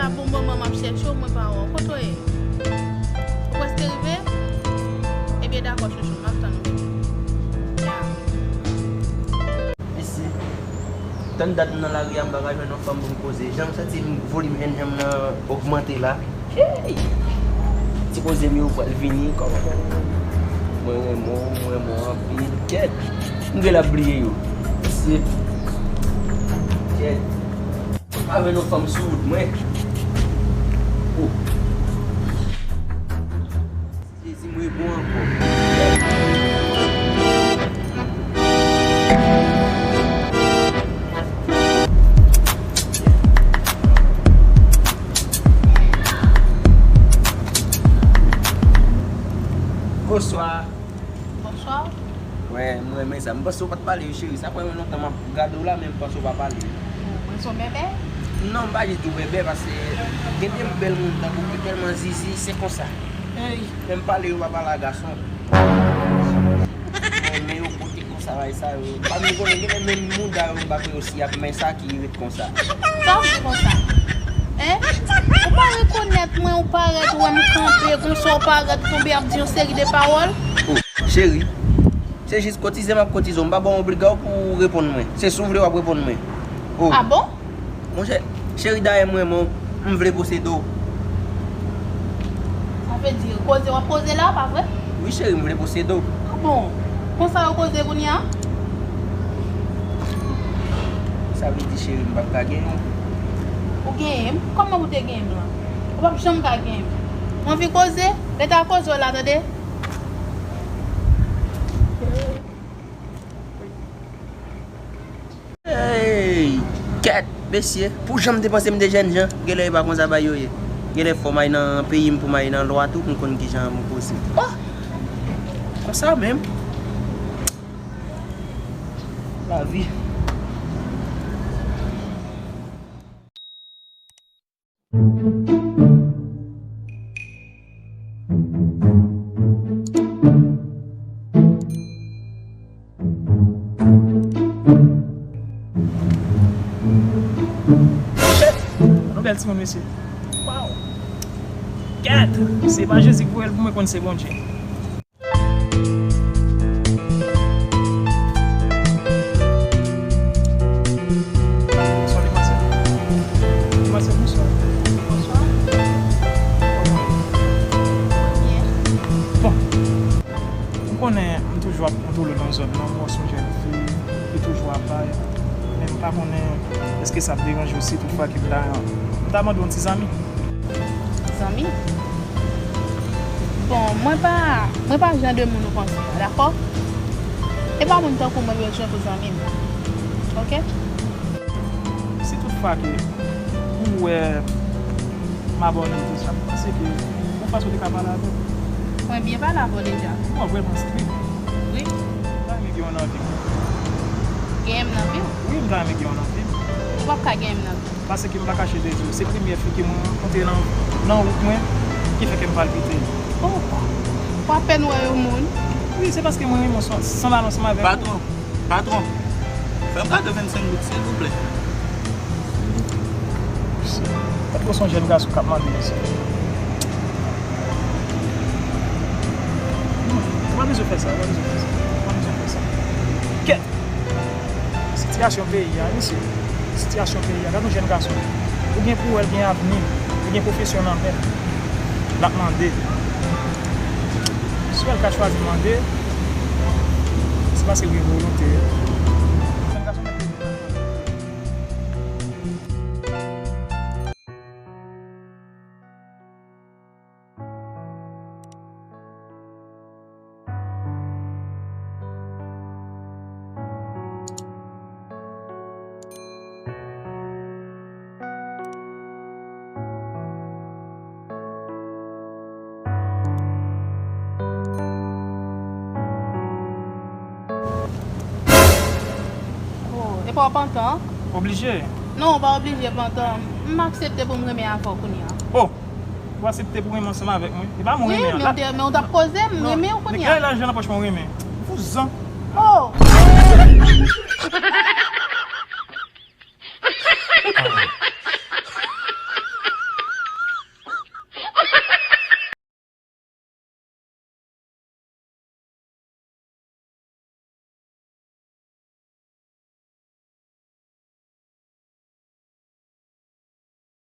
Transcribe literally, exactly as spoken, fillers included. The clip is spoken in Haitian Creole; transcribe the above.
Bon moman m ap chèche w, mwen pa wè w. Kote w ye? Ou prèske rive? Ebyen, dakò, chouchou, m ap tann ou, bebe. Ya. Mesye, tann dat m nan lari a, m pa ka jwenn yon fanm pou m koze. Jan m santi m, volim henn jan m nan ogmante la. Hey! Ti koze m yo pral vini. Kòman, kòman? Mwen renmen w, mwen renmen w anpil. Kèt! M gen la bliye yo. Mesye. Kèt! Pa vin yon fanm sou wout mwen. Oh. Jezi, mwen bon ankò. Bonswa. Bonswa. Wè, m renmen sa. M panse w pa t pale, wi, cheri. Sa fè mwen lontan m ap gade w la, men m panse w pa pale. Oh, mwen se yon bèbè? Non, m pa ditou bèbè, paske gen de bèl moun tankou w ki tèlman zizi, se konsa. Ey. Men m pale, yo pa pale a gason. Men, men yo pote konsa, bay sa yo. Pa m konnen, gen de menm mouda yo, m pa kwè yo si ap men sa ki ret konsa. Sa w di konsa? Hein? Ou pa rekonèt mwen, ou parèt, ou wè m kanpe, konsa ou parèt, ou tonbe ap di yon seri de pawòl. Oh, cheri, se jis kotize m ap kotize w, m pa ba w obliga w pou w reponn mwen. Se si w vle w ap reponn mwen. Oh. Ah bon? Monchè, cheri, dayè m renmen w, m vle posede w. Sa vle di, koze w ap koze la, pa vre? Wi, cheri, m vle posede w. Ah bon? Konsa yo koze kounye a? Sa vle di, cheri, m p ap ka genyen w? Ou genyen m? Kòman ou te genyen m lan? Ou p ap janm ka genyen m. Ou anvi koze? Rete a koze w la, tande? Hey! Kèt, mesye, pou jan m te panse m te jènjan, genlè e pa konsa bagay yo ye. Genlè fò m al nan peyi m pou m al nan lwa tou pou m konn kijan pou m koze. Oh! Konsa menm. Lavi. Shit! Nou bèl timoun, mesye. Wow! Kèt! Se pa Jezi k voye l pou mwen konn se Bondye. Bonswa, demwazèl. Demwazèl, bonswa. Bonswa. Kòman w ye? Byen. Bon, m konnen m toujou ap kontwole nan zòn nan, m wè w se yon jèn fi ki toujou ap bay, men m pa konnen èske sa ap deranje w si toutfwa ke m ta, m ta mande w yon ti zanmi. Zanmi? Bon, mwen pa, mwen pa jan de moun ou panse a, dakò? E pa moun tankou mwen bezwen pou zanmi m. Oke? Si toutfwa ke ou wè m abòne tout sa, m panse ke yon fason w te ka pale avè m. Mwen byen pale avè w deja. Ou vrèman strik. Wi. M ta renmen gen w nan vi m. Genyen m nan vi w? Wi, m ta renmen gen w nan vi m. Ou p ap ka genyen m nan vi w. Paske m pa kache de di w, se premye fi ke mwen rankontre nan, nan wout mwen, ki fè kè m palpite. Oh, w apèn wè yon moun. Wi, se paske mwen renmen w san, san pale ansanm avèk ou. Patwon, patwon, fè m kado vennsenk goud, silvouplè. Patwon, se yon jèn gason k ap mande mesye. Ou pa bezwen fè sa, ou pa bezwen fè sa, ou pa bezwen fè sa. Kèt! Sitiyasyon peyi a, mesye. Sitiyasyon peyi a. Gad yon jèn gason. Ou gen pou wè l gen avni, li gen pwofesyon nan men l. L ap mande. Si w wè l ka chwazi mande, se paske l gen volonte. Jèn gason mèt peyi a. Oh, epa w pantan? Oblije. Non, ou pa oblije pantan. M aksepte pou m renmen avè w kounye a. Oh! Ou aksepte pou renmen ansanm avèk mwen? E pa mwen renmen an. Wi, men ou te, men ou t ap koze m, renmen ou kounye a. Non, men lè lajan nan pòch mwen, ou renmen. Vouzan. Oh!